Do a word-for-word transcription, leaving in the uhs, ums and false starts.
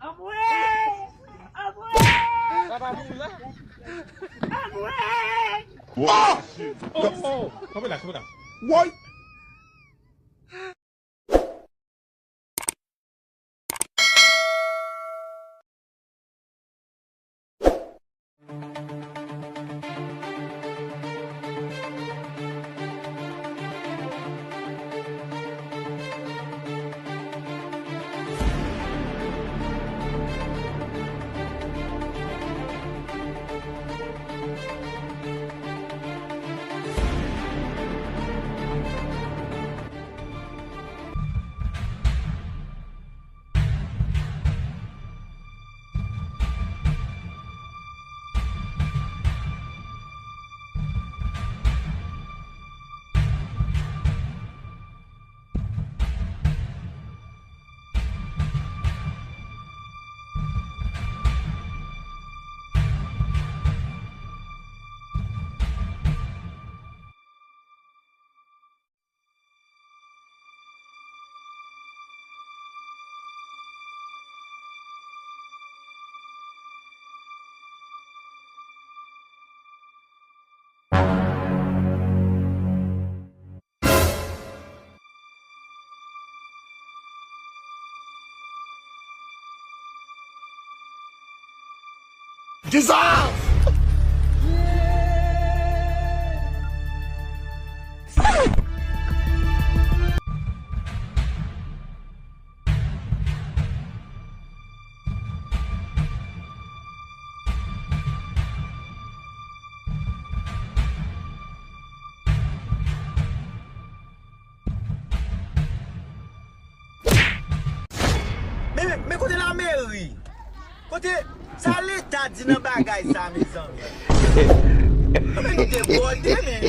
Anmwey! Anmwey! Papa mouri la? Anmwey! Oh! Oh! Oh! Kanpe la, kanpe la. Woy! Dissolve! Men, men, men kote lameri? Kote, sa leta di nan bagay sa, mezanmi? Anben nou debòde, men.